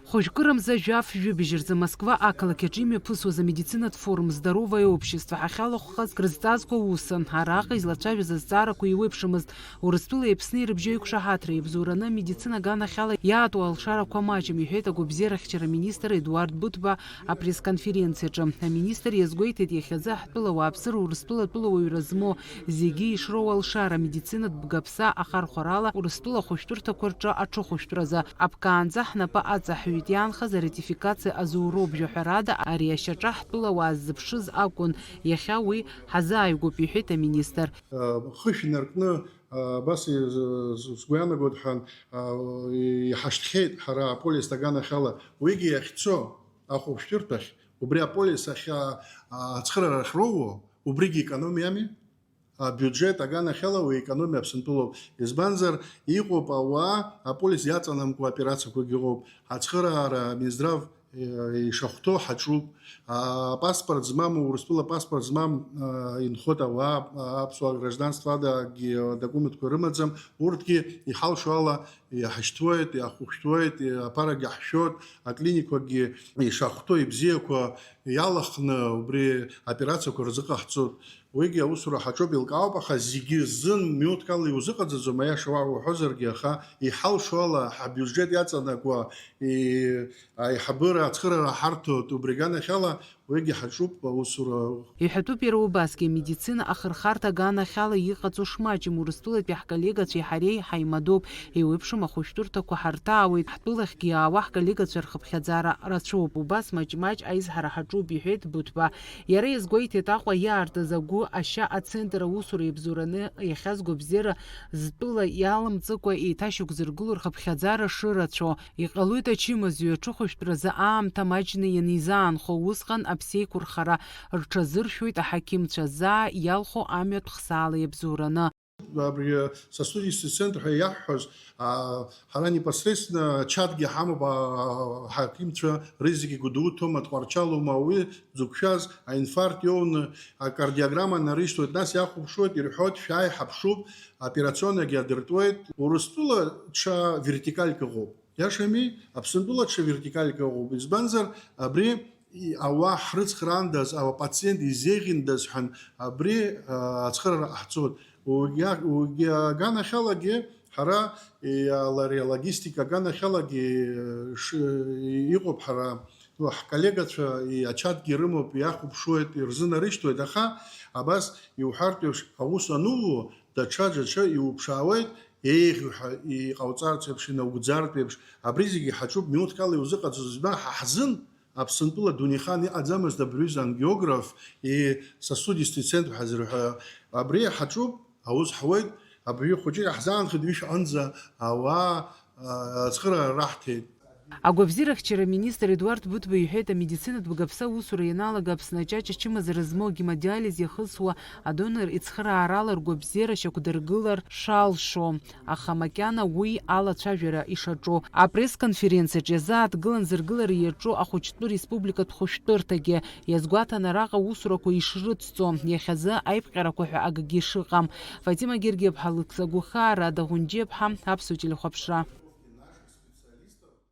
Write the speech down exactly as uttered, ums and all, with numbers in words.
Хәажәкырамза жәаф-жәибжь рзы Москва ақалақь аҿы имҩаԥысуаз амедицинатә форум «Здоровое общество» ҳахьалахәхаз крызҵазкуа усын. Араҟа излацәажәаз азҵаарақәа еиуеиԥшымызт. Урыстәылеи Аԥсни рыбжьы еиқәшаҳаҭра иабзоураны амедицина аганахьала иаатуа алшарақәа маҷым, иҳәеит агәабзиарахьчара министр Едуард Быҭәба апресс-конференциаҿы. Аминистр иазгәеиҭеит, иахьазы ҳтәыла ауааԥсыра Урыстәыла атәылауаҩра змоу зегьы ишроуа алшара, амедицинатә бгаԥса ахархәарала Урыстәыла ахәышәтәырҭақәа рҿы аҽыхәышәтәразы. Аԥкаанӡа ҳнапы аҵаҳҩит, иаанхаз аратификациа азуроуп, жәаҳәарада, ари ашьаҿа ҳтәылауаа ззыԥшыз акәын, иахьа уи ҳазааигәоуп, иҳәеит аминистр. Хышә инаркны, абас сгәы иаанагоит ҳәа, иҳашьҭхьеит ҳара аполис аганахьала, уигьы иахьцо ахәышәтәырҭахь, убри аполис ахь ацхыраара ахьроуо, убригьы економиами? Абиуџьет аганахьала уи економиа Аԥсынтәылоуп. Избанзар, иҟоуп ауаа, аполис иаҵанамкуа операциақәагьы ыҟоуп. Ацхыраара Минздрав, э, ишахәҭоу ҳаҿуп. Апаспорт змам, Урыстәыла паспорт змам, э, инхоит ауаа, аԥсуаа гражданство адагьы адокументқәа рымаӡам. Урҭгьы иҳалшо ала иҳашьҭуеит, иаҳхәышәтәуеит, аԥарагьы ҳшәоит, аклиникақәагьы ишахәҭоу ибзиақәа иалахны убри аоперациақәа рзыҟаҳҵоит. Уигьы аусура ҳаҿуп, еилкаауп, аха зегьы рзын минуҭк ала иузыҟаҵаӡом, аиаша уа-, уҳәозаргьы, аха иҳалшо ала, ҳабиуџьет иаҵанакуа, и-, аиҳабыра ацхыраара ҳарҭоит, убри аганахьала уигьы ҳаҿуп аусура. Иҳәатәуп иара убасгьы, амедицина ахырхарҭа аганахьала иҟаҵо шмаҷым Урыстәылатәи ҳколлегацәеи ҳареи ҳаимадоуп, еиуеиԥшым ахәышәтәырҭақәа ҳарҭаауеит, ҳтәылахьгьы иаауа ҳколлегацәа рхыԥхьаӡара рацәоуп, убас маҷ-маҷ аизҳара ҳаҿуп, иҳәеит Быҭәба. Иара иазгәеиҭеит Аҟәа иаартыз агәы ашьа ацентр аусура иабзоураны иахьаз гәабзиара зтәыла иалымҵыкәа еиҭашьақәзыргыло рхыԥхьаӡара шырацәоу. Иҟалоит ачымазаҩ аҽыхәышәтәразы аамҭа маҷны ианизаанхо, усҟан аԥсеиқәырхара рҽазыршәоит аҳақьымцәа заа иалху амҩатә хсаала иабзоураны. Абри сосудистый центр ҳәа иаҳҳәоз, а, ҳара непосредственно ачатгьы ҳамоуп, а, аҳақьымцәа рызегьы Гәдоуҭоума, Тҟәарчалоума, уи дзықәшәаз аинфаркт иоуны акардиограмма нарышьҭуеит, нас иахәаԥшуеит, ирҳәоит, шәааи, ҳаԥшуп, аоперационнагьы адыртуеит. Урыстәыла ҽа вертикальк ыҟоуп. Иашами, Аԥсынтәыла ҽа вертикальк ыҟоуп. Избанзар, абри и-, ауаа ҳрыцхраандаз, апациент изеиӷьындаз ҳәан, абри, а, ацхыраара ҟаҳҵоит. Угьа-, угьа-, аганахьалагьы ҳара, и-, ала-, ари алогистика аганахьалагьы, ш-, и-, иҟоуп ҳара, ну, ҳколлегацәа, и-, ачатгьы рымоуп, иахәаԥшуеит, ирзынарышьҭуеит, аха абас иуҳәартә еиԥш, аус анууо, даҽа-даҽа иуԥшаауеит, еиӷьу ҳәа иҟауҵартә еиԥш, инаугӡартә еиԥш, абри зегьы ҳаҿуп, минуҭк ала иузыҟаҵоз, избан, ҳа ҳзын Аԥсынтәыла дунеихан иҟаӡамызт абри аҩыза ангиограф, и-, сосудистый центр ҳәа зырҳәо. Абри ҳаҿуп, аус ҳуеит, абри хәыҷы иаҳзаанхеит ҩышәаҟынӡа ауаа, а, ацхыраара раҳҭеит. Агәабзиарахьчара аминистр Едуард Быҭәба иҳәеит, амедицинатә бгаԥса аусура ианалага Аԥсны аҷаҷ ачымазара змоу агемодиализ иахысуа адонор ицхыраарала ргәабзиара шьақәдыргылар шалшо, аха макьана уи алацәажәара ишаҿу. Апресс-конференциаҿ иазааҭгылан зыргылара иаҿу ахәыҷтәы республикатә хәышәтәырҭагьы, иазгәаҭан араҟа аусурақәа ишрыцҵо, иахьазы аиԥҟьарақәа ҳәа акгьы шыҟам. Фатима Гергиаԥҳа лыгәсагәыхаа, Рада Ӷәынџьиаԥҳа, Аԥсуа телехәаԥшра.